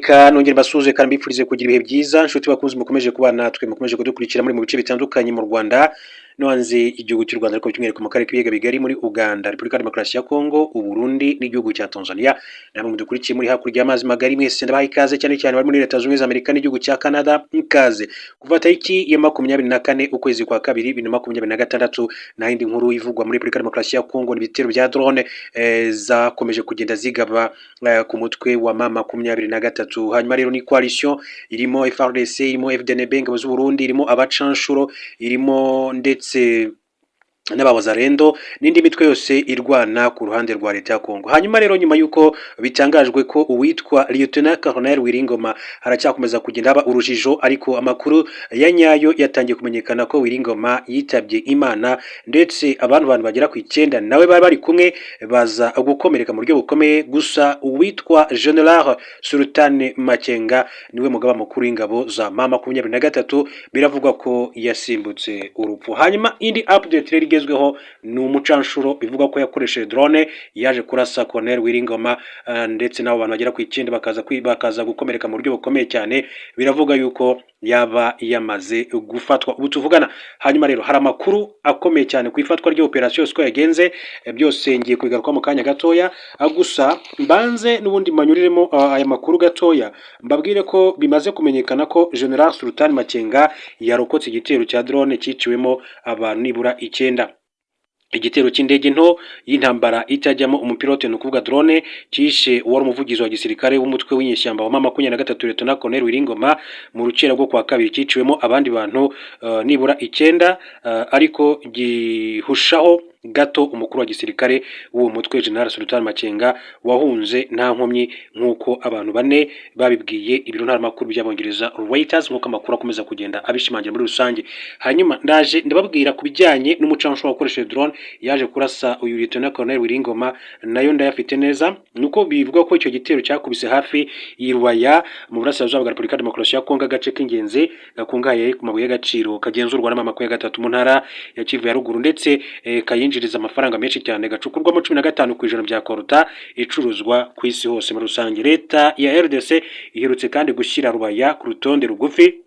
Reka nongere mbasuhuze kandi mbifurize kugira ibihe byiza, nshuti bakunzi mukomeje kubana natwe, mukomeje kudukurikira muri mu bice bitandukanye mu Rwanda no hanze y'igihugu cy'u Rwanda, ariko by'umwihariko mu karere k'ibiyaga bigari, muri Uganda, Repubulika ya Demokarasi ya Kongo, Uburundi n'igihugu cya Tanzania. Namwe mudukurikiye muri hakurya y'amazi magari, mwese ndabaha ikaze, cyane cyane bari muri Leta Zunze Ubumwe za Amerika n'igihugu cya Canada, ikaze. Kuva tariki ya 24 ukwezi kwa kabiri 2026, nta yindi nkuru ivugwa muri Repubulika ya Demokarasi ya Kongo, ni ibitero bya drone zakomeje kugenda zigaba ku mutwe wa M23. Hanyuma rero ni coalition irimo FARDC, irimo FDNB, ingabo z'u Burundi, irimo abacanshuro, irimo ndetse n'abawazarendo n'indi mitwe yose irwana ku ruhande rwa leta ya Kongo. Hanyuma rero, nyuma y'uko bitangajwe ko uwitwa Lieutenant Colonel Willy Ngoma, haracyakomeza kugenda haba urujijo, ariko amakuru ya nyayo yatangiye kumenyekana ko Willy Ngoma yitabye Imana, ndetse abantu bagera ku 9 nawe bari bari kumwe baza gukomereka mu buryo bukomeye. Gusa uwitwa General Sultan Makenga, niwe mugaba mukuru w'ingabo za M23, biravugwa ko yasimbutse urupfu. Hanyuma indi update rero igezweho ni umucanshuro bivugwa ko yakoresheje drone yaje kurasa Colonel Willy Ngoma, ndetse n'abo bantu bagera ku 9 bakaza gukomereka mu buryo bukomeye cyane. Biravuga yuko yaba yamaze gufatwa ubu tuvugana. Hanyuma rero hari amakuru akomeye cyane ku ifatwa rya operation uko yagenze, byose ngiye kubigaruka mu kanya gatoya. Gusa mbanze n'ubundi manyuriremo aya makuru gatoya, mbabwire ko bimaze kumenyekana ko General Sultan Makenga yarokotse igitero cya drone cyiciwemo abantu nibura 9. Igitero cy'indege nto y'intambara itajyamo umupilote, ni ukuvuga drone, cyishe uwari umuvugizi wa gisirikare w'umutwe w'inyeshyamba wa M23, Lieutenant Colonel Willy Ngoma, mu rukera rwo kwa kabiri, cyiciwemo abandi bantu nibura 9, ariko gihushaho gato umukuru wa gisirikare w'uwo mutwe, General Sultan Makenga, wahunze nta nkomyi, nk'uko abantu bane babibwiye ibiro ntaramakuru by'Abongereza Reuters, nk'uko amakuru akomeza kugenda abishimangira muri rusange. Hanyuma ndaje ndababwira ku bijyanye n'umucancuro wakoresheje drone yaje kurasa uyu Lieutenant Colonel Willy Ngoma, nayo ndayafite neza. Nuko bivugwa ko icyo gitero cyakubise hafi y'i Rubaya mu burasirazuba bwa Repubulika ya Demokarasi ya Kongo, agace k'ingenzi gakungahaye ku mabuye y'agaciro kagenzurwa na M23 mu ntara ya Kivu ya ruguru, ndetse kayinjiriza amafaranga menshi cyane, gacukurwamo 15% bya coltan icuruzwa ku isi hose muri rusange. Leta ya RDC iherutse kandi gushyira Rubaya ku rutonde rugufi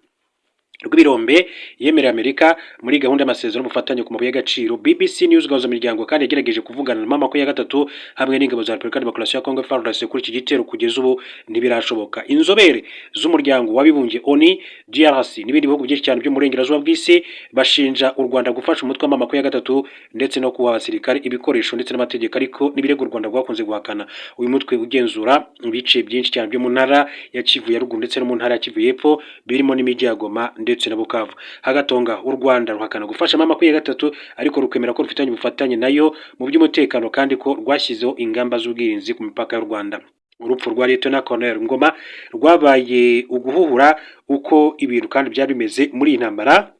rw'ibirombe yemerera Amerika muri gahunda y'amasezerano y'ubufatanye ku mabuye y'agaciro. BBC News Gahuza Miryango kandi yagerageje kuvugana na M23 hamwe n'ingabo za Repubulika ya Demokarasi ya Kongo FARDC kuri iki gitero, kugeza ubu ntibirashoboka. Inzobere z'Umuryango w'Abibumbye, ONU, DRC n'ibindi bihugu byinshi cyane byo mu burengerazuba bw'isi bashinja u Rwanda gufasha umutwe wa M23 ndetse no kuha abasirikare ibikoresho ndetse n'amategeko, ariko n'ibirego u Rwanda rwakunze guhakana. Uyu mutwe ugenzura ibice byinshi cyane byo mu ntara ya Kivu ya ruguru ndetse no mu ntara ya Kivu y'Epfo, birimo n'imijyi ya Goma ndetse na Bukavu. Hagatonga u Rwanda ruhakana gufasha M23, ariko rukemera ko rufitanye ubufatanye nayo mu by'umutekano, kandi ko rwashyizeho ingamba z'ubwirinzi ku mipaka y'u Rwanda. Urupfu rwa Lieutenant Colonel Ngoma rwabaye uguhuhura uko ibintu kandi byari bimeze muri iyi ntambara,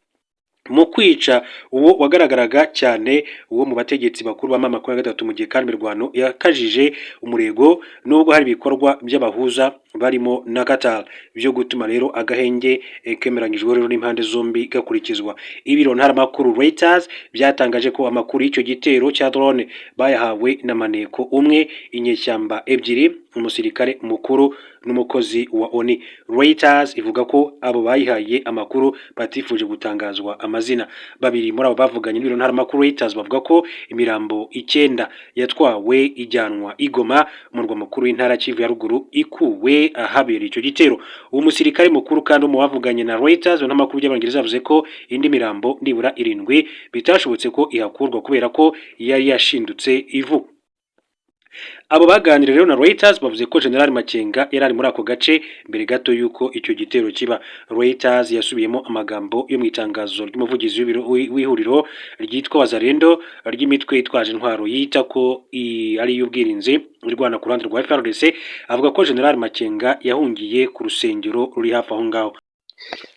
mu kwica uwo wagaragaraga cyane uwo mu bategetsi bakuru ba M23, mu gihe kandi imirwano yakajije umurego, nubwo hari ibikorwa by'abahuza barimo na Qatar byo gutuma rero agahenge kemeranyijwe rero n'impande zombi gakurikizwa. Ibiro ntaramakuru Reuters byatangaje ko amakuru y'icyo gitero cya drone bayahawe na maneko umwe, inyeshyamba ebyiri, umusirikare mukuru n'umukozi wa ONU. Reuters ivuga ko abo bayihaye amakuru batifuje gutangazwa amazina. Babiri muri abo bavuganye n'ibiro ntaramakuru Reuters bavuga ko imirambo 9 yatwawe ijyanwa i Goma, umurwa mukuru w'intara Kivu ya ruguru, ikuwe ahabereye icyo gitero. Uwo musirikare mukuru kandi mu bavuganye na Reuters n'amakuru by'Abongereza yavuze ko indi mirambo nibura 7 bitashobotse ko ihakurwa kubera ko yari yashindutse ivu. Abo baganiriye rero na Reuters bavuze ko General Makenga yari ari muri ako gace mbere gato y'uko icyo gitero kiba. Reuters yasubiyemo amagambo yo mu itangazo ry'umuvugizi w'ihuriro ryitwa Wazalendo ry'imitwe itwaje intwaro yita ko ari iy'ubwirinzi irwana ku ruhande rwa FARDC, avuga ko General Makenga yahungiye ku rusengero ruri hafi aho ngaho.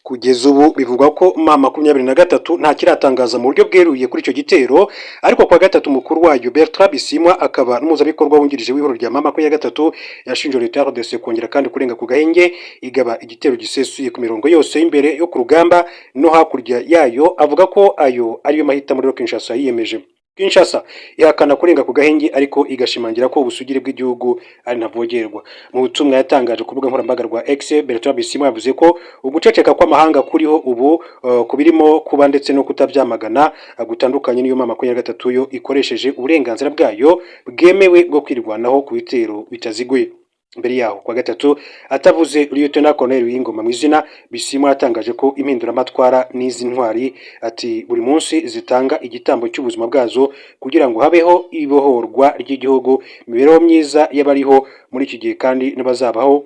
Kugeza ubu bivugwa ko M23 nta kiratangaza mu buryo bweruye kuri icyo gitero, ariko kwa gatatu mukuru wayo Bertrand Bisimwa, akaba n'umuhuzabikorwa wungirije w'ihuriro rya M23, yashinje leta ya RDC kongera kandi kurenga ku gahenge, igaba igitero gisesuye ku mirongo yose y'imbere yo ku rugamba no hakurya yayo, avuga ko ayo ariyo mahitamo rero Kinshasa yiyemeje. Kinshasa ihakana kurenga ku gahenge, ariko igashimangira ko ubusugire bw'igihugu ari ntavogerwa. Mu butumwa yatangaje ku rubuga nkoranyambaga rwa X, Bertrand Bisimwa yavuze ko uguceceka kw'amahanga kuriho ubu ku birimo kuba ndetse no kutabyamagana gutandukanye n'iyo M23 yo ikoresheje uburenganzira bwayo bwemewe bwo kwirwanaho ku bitero bitaziguye. Mbere yaho, kwa gatatu, atavuze Lieutenant Colonel Wingoma mu izina, Bisimwa yatangaje ko impinduramatwara n'izi ntwari, ati, buri munsi zitanga igitambo cy'ubuzima bwazo kugira ngo habeho ibohorwa ry'igihugu, imibereho myiza y'abariho muri iki gihe kandi n'abazabaho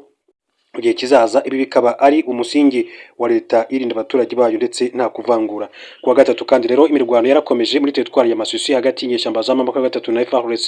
mu gihe kizaza, ibi bikaba ari umusingi wa leta irinda abaturage bayo ndetse nta kuvangura. Ku wa gatatu kandi rero, imirwano yarakomeje muri teritwari ya Masisi hagati y'inyeshyamba za M23 na FARDC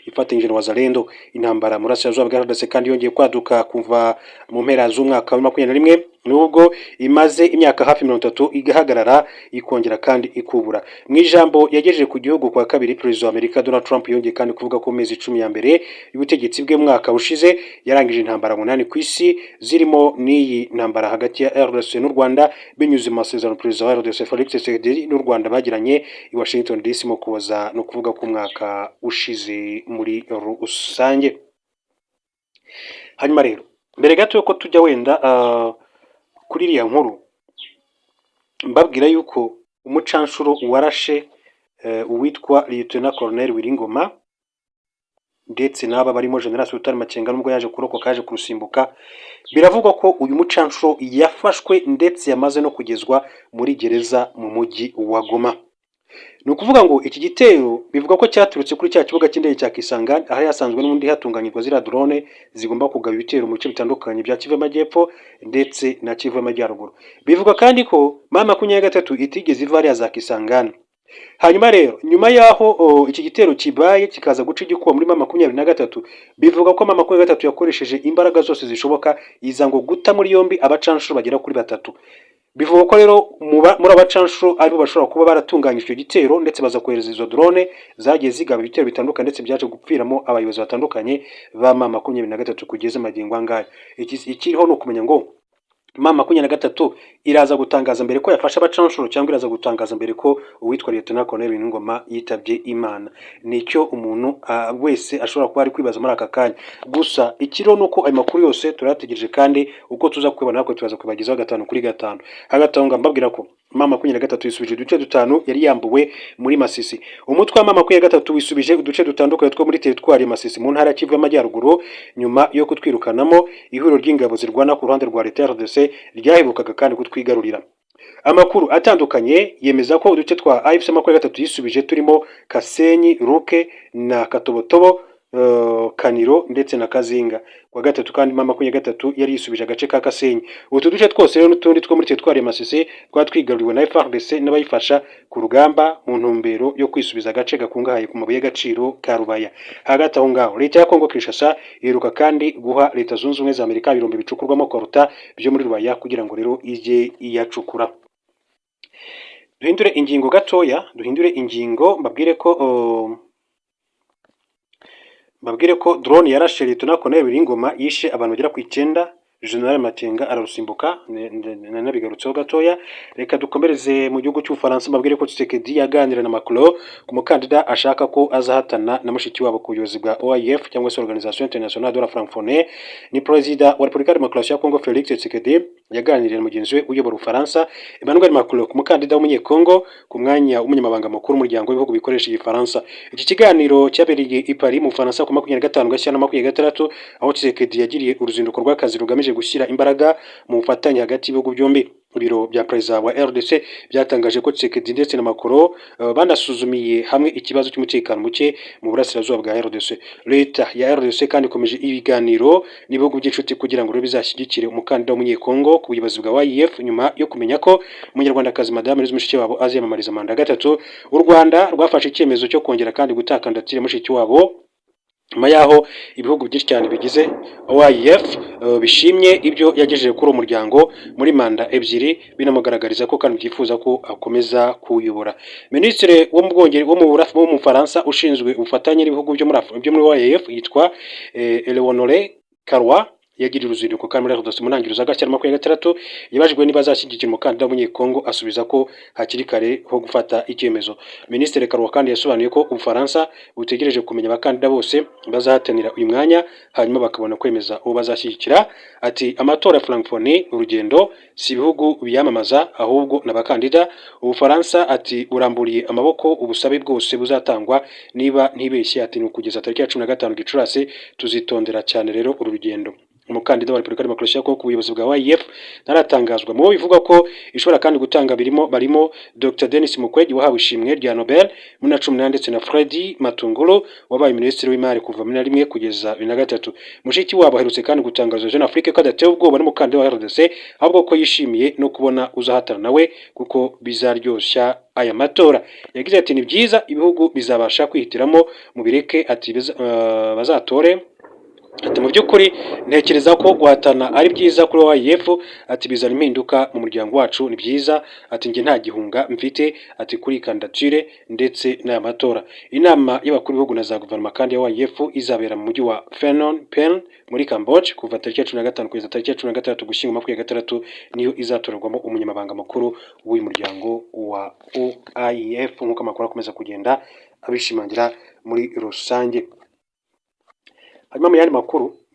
ifatanyije na Wazalendo. Intambara mu burasirazuba bwa RDC kandi yongeye kwaduka kuva mu mpera z'umwaka wa 21, nubwo imaze imyaka hafi 30 igahagarara, ikongera kandi ikubura. Mu ijambo yagejeje ku gihugu kwa kabiri, Perezida wa Amerika Donald Trump yongeye kandi kuvuga ko mu mezi 10 ya mbere y'ubutegetsi bwe mwaka ushize yarangije intambara munani ku isi, zirimo n'iyi ntambara hagati ya RDC n'u Rwanda, binyuze mu masezerano Perezida wa RDC Felix Tshisekedi n'u Rwanda bagiranye i Washington DC mu Kuboza, no kuvuga ko umwaka ushize muri rusange. Hanyuma rero, mbere gato yuko tujya wenda kuri iriya nkuru, mbabwira yuko umucanshuro warashe uwitwa Lieutenant Colonel Wiringoma ndetse n'aba barimo General Sultan Makenga, nubwo yaje kurokoka, yaje kurusimbuka, biravugwa ko uyu mucanshuro yafashwe ndetse yamaze no kugezwa muri gereza mu mujyi wa Goma. Ni ukuvuga ngo iki gitero bivuga ko cyaturutse kuri cya kibuga cy'indege cya Kisangani, aho yasanzwe n'ubundi hatunganyirwa ziriya drone zigomba kugaba ibitero mu bice bitandukanye bya Kivu y'Amajyepfo ndetse na Kivu y'Amajyaruguru. Bivuga kandi ko M23 itigeze iva hariya za Kisangani. Hanyuma rero, nyuma y'aho iki gitero kibaye, kikaza guca igikuba muri M23, bivuga ko M23 yakoresheje imbaraga zose zishoboka, iza ngo guta muri yombi abacanshuro bagera kuri batatu. Bivuga ko rero muri abacanshuro aribo bashobora kuba baratunganyije icyo gitero, ndetse baza kohereza izo drone zagiye zigaba ibitero bitandukanye, ndetse byaje gupfiramo abayobozi batandukanye ba M23 kugeza magingo angaya. Ikiriho ni ukumenya ngo M23 iraza gutangaza mbere ko yafashe abacanshuro, cyangwa iraza gutangaza mbere ko uwitwa Lieutenant Colonel Ngoma yitabye Imana. Nicyo umuntu wese ashobora kuba ari kwibaza muri aka kanya. Gusa ikiriho ni uko ayo makuru yose turayategereje, kandi uko tuza kubibona natwe turaza kubagezaho gatanu kuri gatanu. Hagati aho ngaho, mbabwira ko M23 yisubije uduce dutanu yari yambuwe muri Masisi. Umutwe wa M23 wisubije uduce dutandukanye two muri teritwari ya Masisi mu ntara ya Kivu y'Amajyaruguru, nyuma yo kutwirukanamo ihuriro ry'ingabo zirwana ku ruhande rwa leta ya RDC ryaherukaga kandi kutwigarurira. Amakuru atandukanye yemeza ko uduce twa AFC 23 yisubije turimo Kasenyi, Ruke na Katobotobo, Kaniro ndetse na Kazinga. Kuwa gatatu kandi M23 yari yisubije agace ka Kasenyi. Utu duce twose rero n'utundi two muri teritwari ya Masisi twari twigaruriwe na FARDC n'abayifasha ku rugamba mu ntumbero yo kwisubiza agace gakungahaye ku mabuye y'agaciro ka Rubaya. Hagati aho ngaho, leta ya Kongo Kinshasa iheruka kandi guha Leta Zunze Ubumwe za Amerika ibirombe bicukurwamo coltan byo muri Rubaya kugira ngo rero ijye iyacukura. Duhindure ingingo gatoya, duhindure ingingo, mbabwire ko drone yarashe Lieutenant Colonel Wiringoma yishe abantu bagera ku icyenda, General Makenga ararusimbuka, nanabigarutseho gatoya. Reka dukomereze mu gihugu cy'Ubufaransa, mbabwire ko Tshisekedi yaganira na Macron ku mukandida ashaka ko azahatana na Mushikiwabo ku buyobozi bwa OIF, cyangwa se Organisation Internationale de la Francophonie. Ni Perezida wa Repubulika ya Demokarasi ya Kongo Felix Tshisekedi yaganiriye na mugenzi we uyobora Ubufaransa Emmanuel Macron ku mukandida w'Umunyekongo ku mwanya w'umunyamabanga mukuru w'umuryango w'ibihugu bikoresha Igifaransa. Iki kiganiro cyabereye i Paris mu Bufaransa ku 25 Gashyantare 26, aho Tshisekedi yagiriye uruzinduko rw'akazi rugamije gushyira imbaraga mu bufatanye hagati y'ibihugu byombi. Ibiro bya perezida wa RDC byatangaje ko Tshisekedi ndetse na Macron banasuzumiye hamwe ikibazo cy'umutekano muke mu burasirazuba bwa RDC. Leta ya RDC kandi ikomeje ibiganiro n'ibihugu by'inshuti kugira ngo rero bizashyigikire umukandida w'Umunyekongo ku buyobozi bwa OIF, nyuma yo kumenya ko Umunyarwandakazi Madame Louise Mushikiwabo aziyamamariza manda ya gatatu. U Rwanda rwafashe icyemezo cyo kongera kandi guta kandidatire Mushikiwabo nyuma y'aho ibihugu byinshi cyane bigize OIF bishimye ibyo yagejeje kuri uwo muryango muri manda ebyiri, binamugaragariza ko kandi byifuza ko akomeza kuwuyobora. Minisitiri wo mu Bwongereza, wo mu Bufaransa ushinzwe ubufatanye n'ibihugu byo muri OIF yitwa Eleonore Carois. Yagiriye uruzinduko kandi muri RDC mu ntangiriro za Gashyantare 26. Yabajijwe niba azashyigikira umukandida w'Umunyekongo, asubiza ko hakiri kare ho gufata icyemezo. Minisitiri Karuwa kandi yasobanuye ko Ubufaransa butegereje kumenya abakandida bose bazahatanira uyu mwanya, hanyuma bakabona kwemeza uwo bazashyigikira. Ati: "Amatora ya Francophonie ni urugendo, si ibihugu biyamamaza ahubwo n'abakandida." Ubufaransa, ati, buramburiye amaboko ubusabe bwose buzatangwa. Niba ntibeshye, ati, ni ukugeza tariki ya 15 Gicurasi. Tuzitondera cyane rero uru rugendo. Umukandida wa Repubulika Demokarasi ya Kongo ku buyobozi bwa OIF ntaratangazwa. Mu bo bivugwa ko ishobora kandi gutanga birimo barimo Dr Denis Mukwege wahawe ishimwe rya Nobel muri 2018, ndetse na Freddy Matungulu wabaye minisitiri w'imari kuva muri 2001 kugeza 2003. Mushikiwabo aherutse kandi gutangaza Jeune Afrique ko adatewe ubwoba n'umukandida wa RDC, ahubwo ko yishimiye no kubona uzahatana nawe kuko bizaryoshya aya matora. Yagize ati: "Ni byiza, ibihugu bizabasha kwihitiramo, mubireke." Ati: "Bazatore." Ati: "Mu by'ukuri ntekereza ko guhatana ari byiza kuri OIF." Ati: "Bizana impinduka mu muryango wacu, ni byiza." Ati: "Njye nta gihunga mfite," ati, "kuri kandidatire ndetse n'aya matora." Inama y'abakuru b'ibihugu na za guverinoma kandi ya OIF izabera mu mujyi wa Phnom Penh muri Cambodia kuva tariki ya 15 kugeza tariki ya 16 Gushyingo 26, niyo izatorerwamo umunyamabanga mukuru w'uyu muryango wa OIF, nk'uko amakuru akomeza kugenda abishimangira muri rusange. Hanyuma mu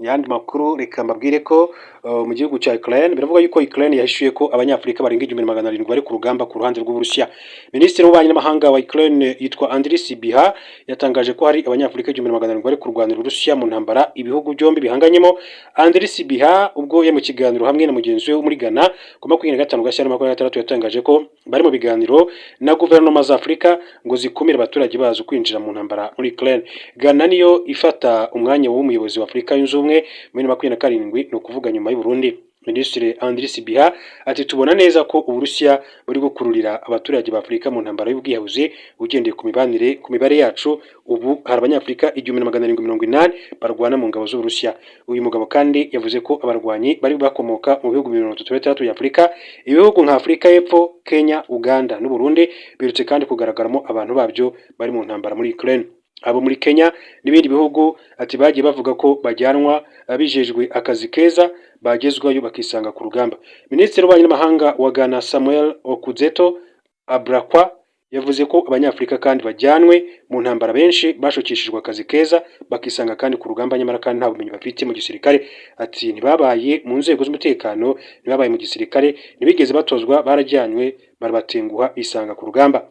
yandi makuru, reka mbabwire ko mu gihugu cya Ukraine biravuga yuko Ukraine yahishuye ko Abanyafurika barenga 1700 bari ku rugamba ku ruhande rw'Uburusiya. Minisitiri w'Ububanyi n'Amahanga wa Ukraine yitwa Andriy Sybiha yatangaje ko hari Abanyafurika 1700 bari kurwanira Uburusiya mu ntambara ibihugu byombi bihanganyemo. Andriy Sybiha, ubwo yari mu kiganiro hamwe na mugenzi we wo muri Ghana ku 25 Gashyantare 26, yatangaje ko bari mu biganiro na guverinoma za Afurika ngo zikumire abaturage bazo kwinjira mu ntambara muri Ukraine. Ghana niyo ifata umwanya w'umuyobozi wa Afurika Yunze Ubumwe muri 27, ni ukuvuga nyuma y'u Burundi. Minisitiri Andriy Sybiha ati: "Tubona neza ko Uburusiya buri gukururira abaturage ba Afurika mu ntambara y'ubwiyahuzi. Ugendeye ku mibanire, ku mibare yacu, ubu hari Abanyafurika 1780 barwana mu ngabo z'Uburusiya." Uyu mugabo kandi yavuze ko abarwanyi bari bakomoka mu bihugu 36 bya Afurika. Ibihugu nka Afurika y'Epfo, Kenya, Uganda n'u Burundi biherutse kandi kugaragaramo abantu babyo bari mu ntambara muri Ukraine. Abo muri Kenya n'ibindi bihugu, ati, bagiye bavuga ko bajyanwa bijejwe akazi keza, bagezwayo bakisanga ku rugamba. Minisitiri w'Ububanyi n'Amahanga wa Ghana, Samuel Okudzeto Ablakwa, yavuze ko Abanyafurika kandi bajyanwe mu ntambara benshi bashukishijwe akazi keza, bakisanga kandi ku rugamba, nyamara kandi nta bumenyi bafite mu gisirikare. Ati: "Ntibabaye mu nzego z'umutekano, ntibabaye mu gisirikare, ntibigeze batozwa, barajyanywe barabatenguha bisanga ku rugamba."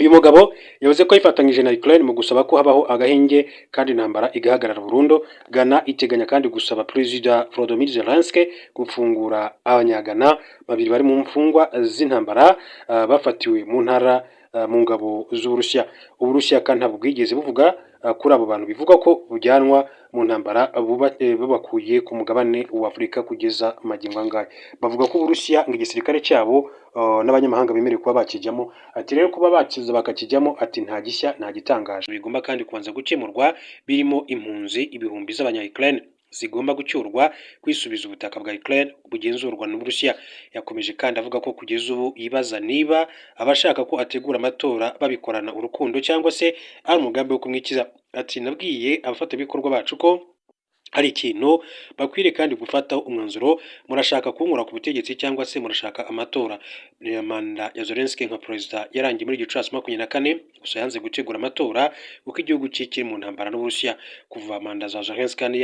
Uyu mugabo yavuze ko yifatanyije na Ukraine mu gusaba ko habaho agahenge kandi intambara igahagarara burundu. Ghana iteganya kandi gusaba Perezida Volodymyr Zelensky gufungura Abanyagana babiri bari mu mfungwa z'intambara bafatiwe mu ntara mu ngabo z'Uburusiya. Uburusiya kandi ntabwo bwigeze buvuga kuri abo bantu bivugwa ko bujyanwa mu ntambara bubakuye ku mugabane wa Afurika kugeza magingo angaya. Bavuga ko Uburusiya ngo igisirikare cyabo n'abanyamahanga bemerewe kuba bakijyamo. Ati rero kuba bakiza bakakijyamo, ati, nta gishya, nta gitangaje. Bigomba kandi kubanza gukemurwa birimo impunzi ibihumbi z'abanya Ukraine zigomba gucyurwa, kwisubiza ubutaka bwa Ukraine bugenzurwa n'Uburusiya. Yakomeje kandi avuga ko kugeza ubu yibaza niba abashaka ko ategura amatora babikorana urukundo cyangwa se ari umugambi wo kumwikiza. Ati: "Nabwiye abafatanyabikorwa bacu ko hari ikintu bakwiriye kandi gufataho umwanzuro: murashaka kunkura ku butegetsi cyangwa se murashaka amatora?" Manda ya Zelensky nka perezida yarangiye muri Gicurasi 24, gusa yanze gutegura amatora kuko igihugu cye kiri mu ntambara n'Uburusiya. Kuva manda za Zelensky kandi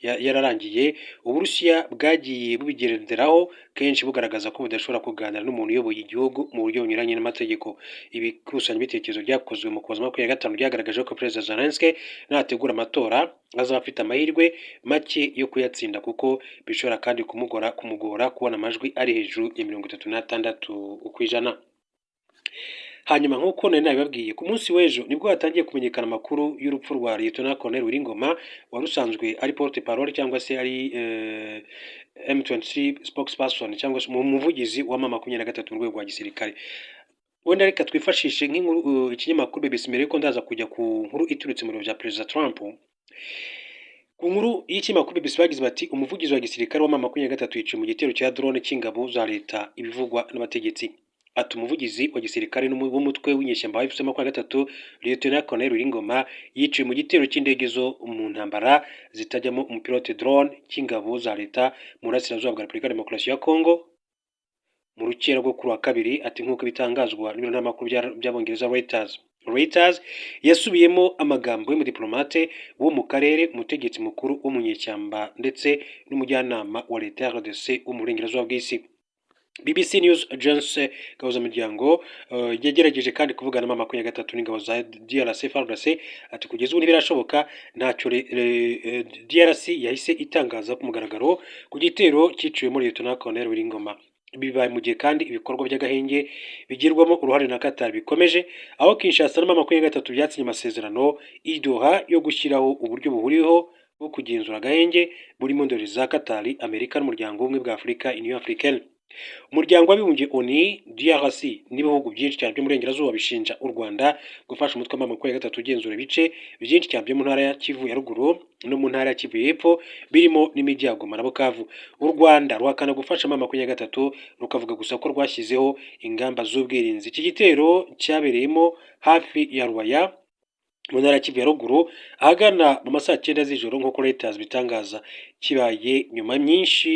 yararangiye, Uburusiya bwagiye bubigenderaho kenshi bugaragaza ko budashobora kuganira n'umuntu uyoboye igihugu mu buryo bunyuranye n'amategeko. Ibikusanyabitekerezo byakozwe mu Kuboza 25 byagaragaje ko Perezida Zelensky nategura amatora azaba afite amahirwe make yo kuyatsinda, kuko bishobora kandi kumugora kubona amajwi ari hejuru ya 36%. Hanyuma nk'uko nari nabibabwiye, ku munsi w'ejo nibwo hatangiye kumenyekana amakuru y'urupfu rwa Lieutenant Colonel Willy Ngoma wari usanzwe ari porte parole cyangwa se ari M23 spokesperson cyangwa se umuvugizi wa M23 mu rwego rwa gisirikare. Wenda reka twifashishe nk'inkuru ikinyamakuru BBC mbere yuko ndaza kujya ku nkuru iturutse mu biro bya Perezida Trump. Ku nkuru y'ikinyamakuru BBC bagize bati: "Umuvugizi wa gisirikare wa M23 yiciwe mu gitero cya drone cy'ingabo za leta, ibivugwa n'abategetsi." Ati umuvugizi wa gisirikare w'umutwe w'inyeshyamba wa AFC 23, Lieutenant Colonel Willy Ngoma, yiciwe mu gitero cy'indege zo mu ntambara zitajyamo umupilote, drone, cy'ingabo za leta mu burasirazuba bwa Repubulika ya Demokarasi ya Congo mu rukera rwo kuri wa kabiri, ati nk'uko bitangazwa n'ibiro ntaramakuru by'Abongereza Reuters. Reuters yasubiyemo amagambo y'umudiplomate wo mu karere, umutegetsi mukuru wo mu nyeshyamba ndetse n'umujyanama wa leta ya RDC wo mu burengerazuba bw'isi. BBC News Agence Gahuzamiryango yagerageje kandi kuvugana na 23 n'ingabo za DRC FARDC, ati kugeza ubu ntibirashoboka. Ntacyo DRC yahise itangaza ku mugaragaro ku gitero cyiciwemo Lieutenant Colonel Willy Ngoma. Bibaye mu gihe kandi ibikorwa by'agahenge bigirwamo uruhare na Qatar bikomeje, aho Kinshasa na 23 byatsinye amasezerano i Doha yo gushyiraho uburyo buhuriweho bwo kugenzura agahenge, burimo indorerezi za Qatar, Amerika n'Umuryango w'Ubumwe bwa Afurika, Union Africaine. Umuryango w'Abibumbye ONU, DRC n'ibihugu byinshi cyane byo mu burengerazuba bishinja u Rwanda gufasha umutwe wa 23 ugenzura ibice byinshi cyane byo mu ntara ya Kivu ya ruguru no mu ntara ya Kivu y'Epfo, birimo n'imijyi ya Goma na Bukavu. U Rwanda ruhakana gufasha 23, rukavuga gusa ko rwashyizeho ingamba z'ubwirinzi. Iki gitero cyabereyemo hafi ya Rubaya mu ntara ya Kivu ya ruguru ahagana mu ma saa 9 z'ijoro, nk'uko Reuters bitangaza. Kibaye nyuma myinshi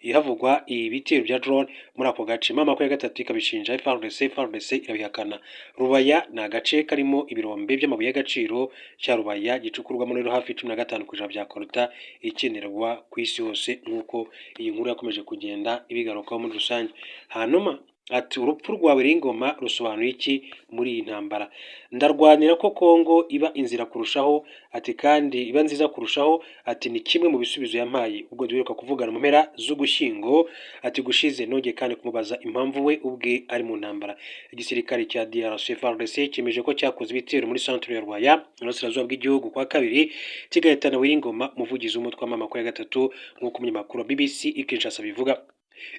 ihavugwa ibitero bya drone muri ako gace. 23 ikabishinja FARDC, FARDC irabihakana. Rubaya ni agace karimo ibirombe by'amabuye y'agaciro cya Rubaya, gicukurwamo rero hafi 15% bya coltan ikenerwa ku isi hose, nk'uko iyi nkuru yakomeje kugenda ibigarukaho muri rusange. Hanyuma ati urupfu rwa Willy Ngoma rusobanuye iki muri iyi ntambara? Ndarwanira ko Kongo iba inzira kurushaho, ati kandi iba nziza kurushaho, ati ni kimwe mu bisubizo yampaye ubwo duheruka kuvugana mu mpera z'Ugushyingo, ati gushize. Nongeye kandi kumubaza impamvu we ubwe ari mu ntambara. Igisirikare cya DRC FARDC cyemeje ko cyakoze ibitero muri centre ya Rubaya mu burasirazuba bw'igihugu kwa kabiri, kigahitana Willy Ngoma, umuvugizi w'umutwe wa 23, nk'uko umunyamakuru wa BBC i Kinshasa bivuga.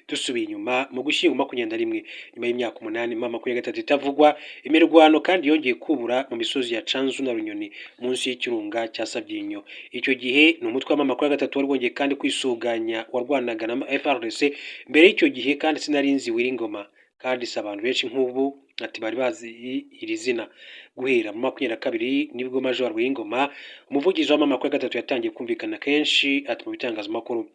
Dusubiye inyuma mu Gushyingo 21, nyuma y'imyaka 8 23 itavugwa, imirwano kandi yongeye kubura mu misozi ya Canzu na Runyoni munsi y'ikirunga cya Sabyinyo. Icyo gihe ni umutwe wa 23 wari wongeye kandi kwisuganya warwanaga na FARDC. Mbere y'icyo gihe kandi sinari nzi Willy Ngoma, kandi si abantu benshi nk'ubu, ati bari bazi iri zina. Guhera mu 22 nibwo Major Willy Ngoma, umuvugizi wa 23, yatangiye kumvikana kenshi, ati mu bitangazamakuru.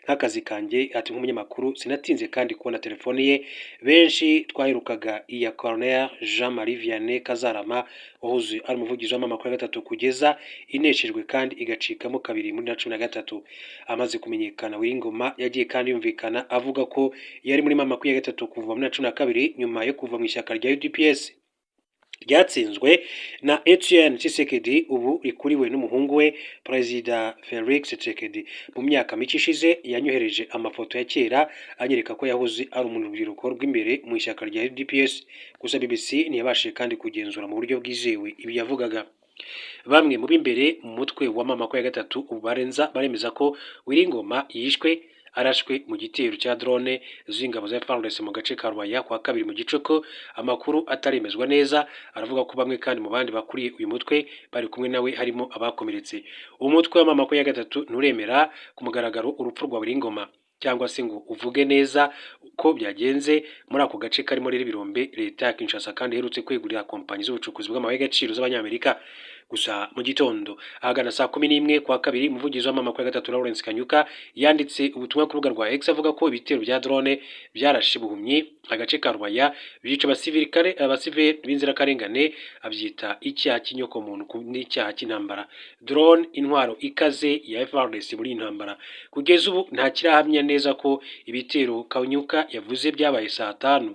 Nk'akazi kanjye, ati nk'umunyamakuru, sinatinze kandi kubona telefone ye. Benshi twaherukaga iya Colonel Jean Marie Vianney Kazarama, wahoze ari umuvugizi wa 23 kugeza ineshejwe kandi igacikamo kabiri muri 2013. Amaze kumenyekana, Willy Ngoma yagiye kandi yumvikana avuga ko yari muri 23 kuva muri 2012, nyuma yo kuva mu ishyaka rya UDPS ryatsinzwe na Etienne Tshisekedi, ubu rikuriwe n'umuhungu we Perezida Felix Tshisekedi. Mu myaka mike ishize yanyohereje amafoto ya kera anyereka ko yahoze ari urubyiruko rw'imbere mu ishyaka rya UDPS. Gusa BBC ntiyabashije kandi kugenzura mu buryo bwizewe ibi yavugaga. Bamwe mu b'imbere mu mutwe wa 23 ubu barenza baremeza ko Willy Ngoma yishwe arashwe mu gitero cya drone z'ingabo za FARDC mu gace ka Rubaya kwa kabiri mu gicuku. Amakuru ataremezwa neza aravuga ko bamwe kandi mu bandi bakuriye uyu mutwe bari kumwe nawe harimo abakomeretse. Umutwe wa 23 nturemera ku mugaragaro urupfu rwa Willy Ngoma cyangwa se ngo uvuge neza uko byagenze muri ako gace karimo rero ibirombe leta ya Kinshasa kandi iherutse kwegurira kompanyi z'ubucukuzi bw'amabuye y'agaciro z'Abanyamerika. Gusa mu gitondo ahagana saa 11 kwa kabiri, umuvugizi wa 23 Lawrence Kanyuka yanditse ubutumwa ku rubuga rwa X avuga ko ibitero bya drone byarashe buhumyi agace ka Rubaya, byica abasirikare, abasivili b'inzirakarengane, abyita icyaha cy'inyokomuntu n'icyaha cy'intambara. Drone, intwaro ikaze ya FARDC muri iyi ntambara. Kugeza ubu nta kirahamya neza ko ibitero Kanyuka yavuze byabaye saa 5,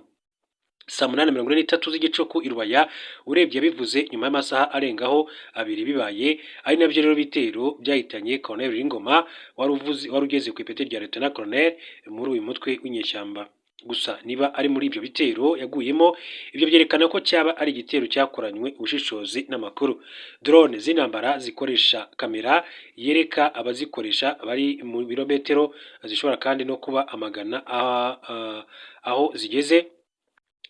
saa 8:43 z'igicuku i Rubaya. Urebye yabivuze nyuma y'amasaha arengaho 2 bibaye, ari nabyo rero bitero byahitanye Colonel Willy Ngoma wari ugeze ku ipeti rya Lieutenant Colonel muri uyu mutwe w'inyeshyamba. Gusa niba ari muri ibyo bitero yaguyemo, ibyo byerekana ko cyaba ari igitero cyakoranywe ubushishozi n'amakuru. Drone z'intambara zikoresha kamera yereka abazikoresha bari mu birometero, zishobora kandi no kuba amagana aho zigeze.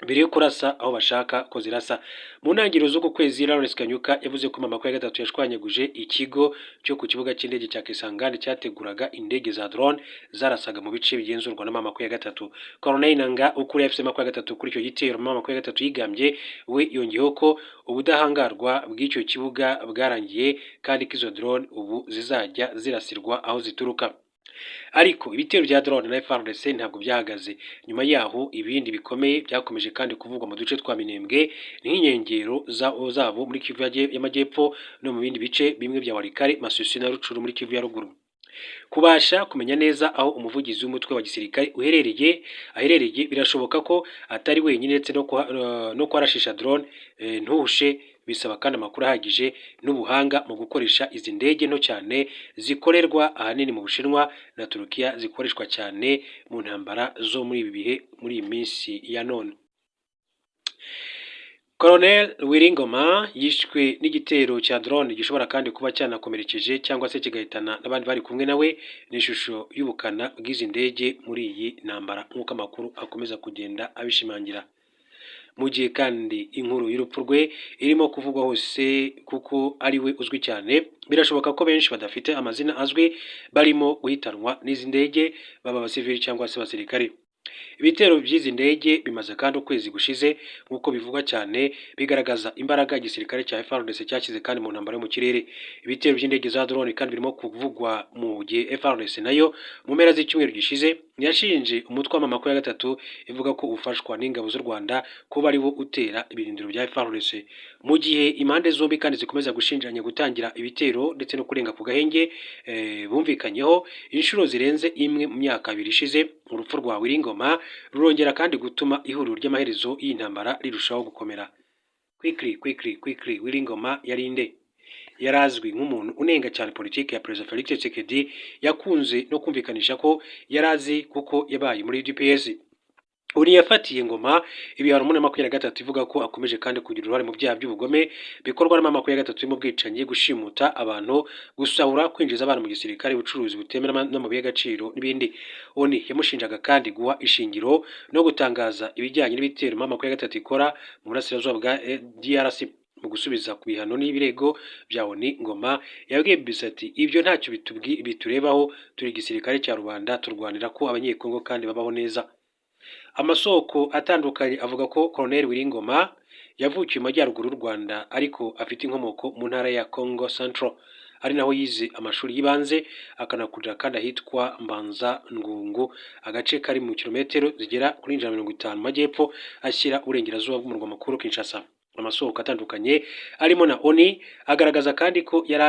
mbere yo kurasa aho bashaka ko zirasa. Mu ntangiriro z'uku kwezi, Lawrence Kanyuka yavuze ko M23 yashwanyaguje ikigo cyo ku kibuga cy'indege cya Kisangani cyateguraga indege za drone zarasaga mu bice bigenzurwa na M23. Corneille Nangaa, ukuriye AFC M23 kuri icyo gitero M23 yigambye, we yongeyeho ko ubudahangarwa bw'icyo kibuga bwarangiye kandi ko izo drone ubu zizajya zirasirwa aho zituruka. Ariko ibitero bya drone na FARDC ntabwo byahagaze nyuma yaho. Ibindi bikomeye byakomeje kandi kuvugwa mu duce twa Minembwe n'inkengero zabo muri Kivu y'Amajyepfo no mu bindi bice bimwe bya Walikale, Masisi na Rutshuru muri Kivu ya Ruguru. Kubasha kumenya neza aho umuvugizi w'umutwe wa gisirikare uherereye aherereye, birashoboka ko atari wenyine, ndetse no kuharashisha drone ntuhushe, bisaba kandi amakuru ahagije n'ubuhanga mu gukoresha izi ndege nto cyane zikorerwa ahanini mu Bushinwa na Turukiya, zikoreshwa cyane mu ntambara zo muri ibi bihe, muri iyi minsi ya none. Colonel Willy Ngoma yishwe n'igitero cya drone gishobora kandi kuba cyanakomerekeje cyangwa se kigahitana n'abandi bari kumwe nawe. Ni ishusho y'ubukana bw'izi ndege muri iyi ntambara, nk'uko amakuru akomeza kugenda abishimangira. Mu gihe kandi inkuru y'urupfu rwe irimo kuvugwa hose kuko ari we uzwi cyane, birashoboka ko benshi badafite amazina azwi barimo guhitanwa n'izi ndege, baba abasivili cyangwa se abasirikare. Ibitero by'izi ndege bimaze kandi ukwezi gushize, nk'uko bivugwa cyane, bigaragaza imbaraga igisirikare cya FARDC cyashyize kandi mu ntambara yo mu kirere. Ibitero by'indege za drone kandi birimo kuvugwa mu gihe FARDC nayo mu mpera z'icyumweru gishize yashinje umutwe wa M23, ivuga ko ufashwa n'ingabo z'u Rwanda, kuba ari wo utera ibirindiro bya FARDC. Mu gihe impande zombi kandi zikomeza gushinjanya gutangira ibitero ndetse no kurenga ku gahenge bumvikanyeho inshuro zirenze imwe mu myaka 2 ishize, urupfu rwa Willy Ngoma rurongera kandi gutuma ihuriro ry'amaherezo y'iyi ntambara rirushaho gukomera. Quickly, quickly, quickly, Willy Ngoma yari nde? Yari azwi nk'umuntu unenga cyane politiki ya Perezida Felix Tshisekedi. Yakunze no kumvikanisha ko yari azi kuko yabaye muri UDPS. ONU yafatiye Ngoma ibihano muri 23, ivuga ko akomeje kandi kugira uruhare mu byaha by'ubugome bikorwa na M23, mu bwicanyi, gushimuta abantu, gusahura, kwinjiza abana mu gisirikare, ubucuruzi butemewe n'amabuye y'agaciro n'ibindi. ONU yamushinjaga kandi guha ishingiro no gutangaza ibijyanye n'ibitero M23 ikora mu burasirazuba bwa DRC. Mu gusubiza ku bihano n'ibirego bya ONU, Ngoma yabwiye BBC ati: "Ibyo ntacyo biturebaho, turi igisirikare cya rubanda, turwanira ko Abanyekongo kandi babaho neza." Amasoko atandukanye avuga ko Colonel Willy Ngoma yavukiye mu majyaruguru y'u Rwanda, ariko afite inkomoko mu ntara ya Congo Central, ari naho yize amashuri y'ibanze, akanakurira kandi ahitwa Mbanza Ngungu, agace kari mu kilometero zigera kuri 150 mu majyepfo ashyira uburengerazuba bw'umurwa mukuru Kinshasa. Amasoko atandukanye arimo na ONU agaragaza kandi ko yari